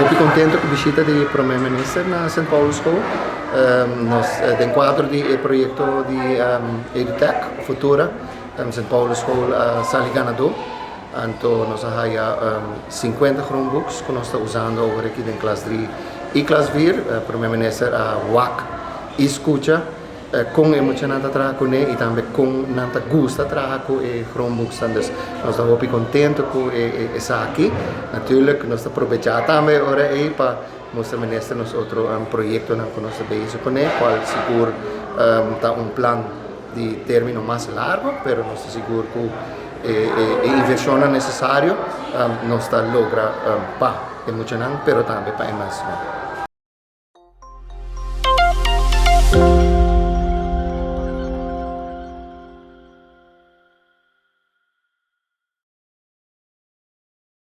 Hopi contento cu bishita di Prome Minister na Sint Paulus School. Nos den cuadro di e proyecto di EduTech Futura, Sint Paulus School a sali ganador. Anto nos a haya 50 Chromebooks cu nos ta usando awor aki den klas 3 y klas 4. Prome Minister a wak y scucha con e muchanan ta traha cune y tambe con nan ta gusta traha cu e Chromebooks. Dus nos ta hopi contento cu esaki. Natuurlijk nos ta aprovecha tambe ora ey pa mustra minister nos otro proyectonan cu nos ta bezig cune, cual sigur ta un plan di termino mas largo, pero nos ta sigur cu e inversionnan necesario nos ta logra pa e muchanan, pero tambe pa e maestro.